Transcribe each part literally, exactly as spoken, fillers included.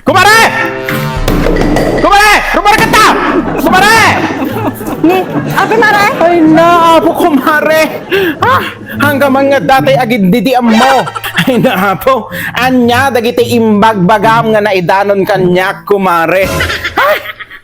Kumare! Kumare! Rumaragata! Kumare! Ni, apay, mare? Ay, naapo, kumare! Ah, hanggaman nga datay agindidiammo. Ay, naapo. Ania dagiti imbagbagam nga naidanon kaniak, kumare? Ay,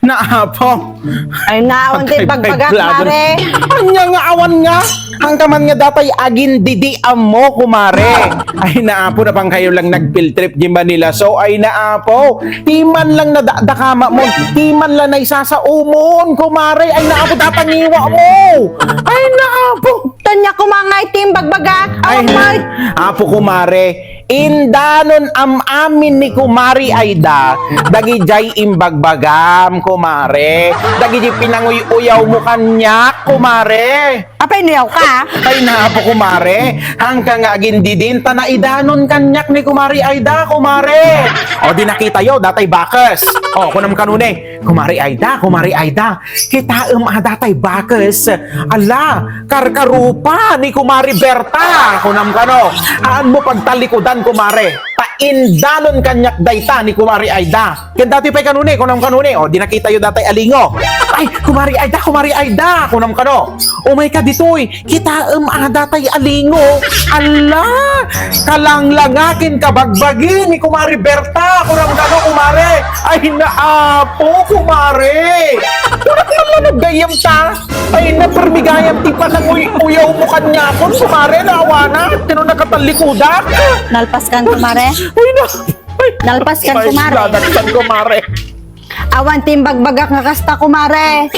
naapo. Ay, naawan ti Agkaykaybladan. Bagbagak, mare. Ania nga awan nga? Hanggaman nga datay agindidiammo, kumare. Ay, naapo, napankayo lang nagfield trip di Manila. So, ay, naapo. Ti man lang nadakdakama mo. Ti man lang naisasaomon, kumare. Ay, naapo, datangiwa mo. Ay, naapo. Tanya ko mga itim bagbagak. Ay, awan, mare. Apo, kumare. Indanon am-amin ni Kumari Aida, dagidiay imbagbagam, kumare, dagidiay pinanguy-uyaw mo kaniak, kumare. Apay, inuyaw ka? Ay, naapo, kumare. Hangka nga agindidin, ta naidanon kaniak ni Kumari Aida, kumare. O, di nakitayo, datay bakes. O, kunam kanuni, Kumari Aida, Kumari Aida. Kitaem a datay bakes. Ala, karkarupa ni Kumari Berta, kunam kano. Aan mo pagtalikudan, kumare. Ta indanon kaniak dayta ni Kumari Aida. Ken dati pay kanuni, kunam kanuni. O, di nakitayo datay alingo. Ay, Kumari Aida, Kumari Aida, kunam kano. Umay ka ditoy, kitaem a datay alingo. Ala, kalanglanga ken kabagbagi ni Kumari Berta, kunam kano, kumare. Ay, naapo, kumare. Kunak man lang gayyem ta. Ay, napermi gayam ti pananguy-uyaw mo kaniakon, kumare, naawana. Kano nakatalikudak? Nalpas kan, kumare. Ay, na. Ay, nalpas kan, kumare. Ay, ladaksan, kumare. Awan ti imbagbagak nga kasta, kumare.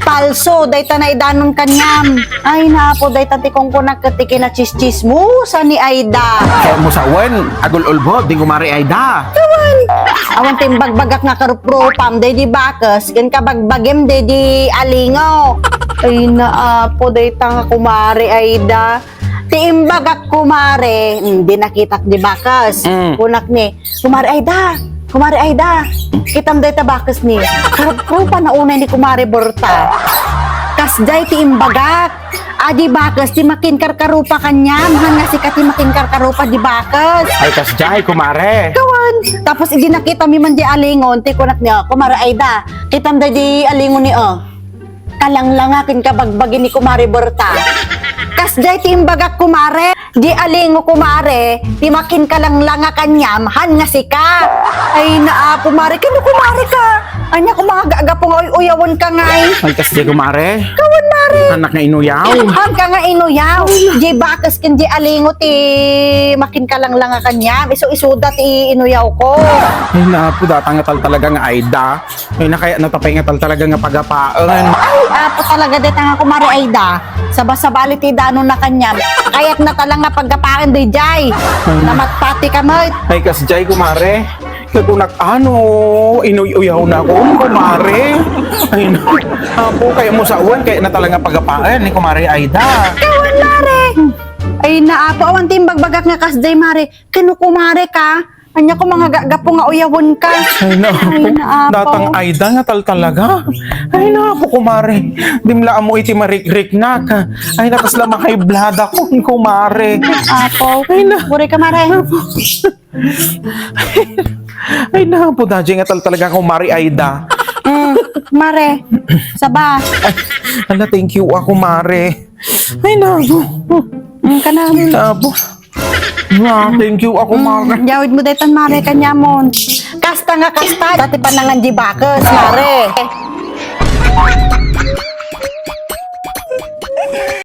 Palso, dayta naidanon kaniam. Ay, naapo, dayta ti kunkunak ket ti kinachischismosa ni Aida. Kaya mo sawen, agul-ulbod, di kumare Aida. Awan. Awan ti imbagbagak nga karuprupam, daydi bakes, ken kabagbagim, daydi alingo. Ay, naapo, dayta nga kumare Aida. Ti imbagak, kumare, mm, di nakitak di bakes. Mm. Kunak ni, Kumare Aida, Kumare Aida, kitam dayta bakes ni. Karuprupa na unay ni Kumare Berta. Kasdiay ti imbagak. Adi bakes ti makinkarkarupa kaniam, han nga sika ti makinkarkarupa di bakes. Ay, kasdiay, kumare. Kawan. Tapos idi nakita mi man di alingon, ti kunak ni, o, Kumare Aida, kitam daydi alingon ni, o. Kalanglanga ken kabagbagi ni Kumare Berta. Kasdiay ti imbagak, kumare. Di alingo, kumare, ti makinkalanglanga kaniam, han nga sika. Ay, naapo, mare, kano, kumare ka? Ania ko mga gagapo nga uy-uyawan ka ngay? Ay, kasdiay, kumare. Kawan, mare. Anak nga inuyaw. Han ka nga inuyaw. Di bakes ken di alingo ti makinkalanglanga kaniam. Isu-isuda ti inuyaw ko. Ay, naapo, data nga tal talaga nga Aida. Ay, nakayat na tapay nga tal talaga nga pagapaen. Ay, apo talaga deta nga kumare Aida. Saba-sabali ti danon na kaniam. Kayat na talaga nga pagapaen, daydiay. Ay. Namatpati ka met. Ay, kasdiay, kumare. Kagunak ano, inuy-uyaw na ko, kumare. Ay, na. Apo, kaya mo sawen, kaya na talaga pagapaen ni kumare Aida. Kawan, mare. Ay, naapo, awan ti imbagbagak nga kasdiay, mare. Kano, kumare ka? Ania ko mga gagapo nga uyawen ka. Ay, naapo. Ay, naapo. Datang Aida nga tal talaga. Ay, naapo, kumare. Dimla amo iti marikriknak. Ay, nakasla makaibladakon, kumare. Apo. Ay, na. Buri ka, mare. Ay, naapo, daydiay nga tal talaga, kumare Aida. Mm, mare. Saba. Ay, ala, thank you, ako, mare. Ay, naapo. Mm, kana. Ay, naapo. Wa, thank you ako, mare. Mm, jawid mo daytan, mare, kaniamon. Kasta nga kasta, dati panangan di bakes, mare.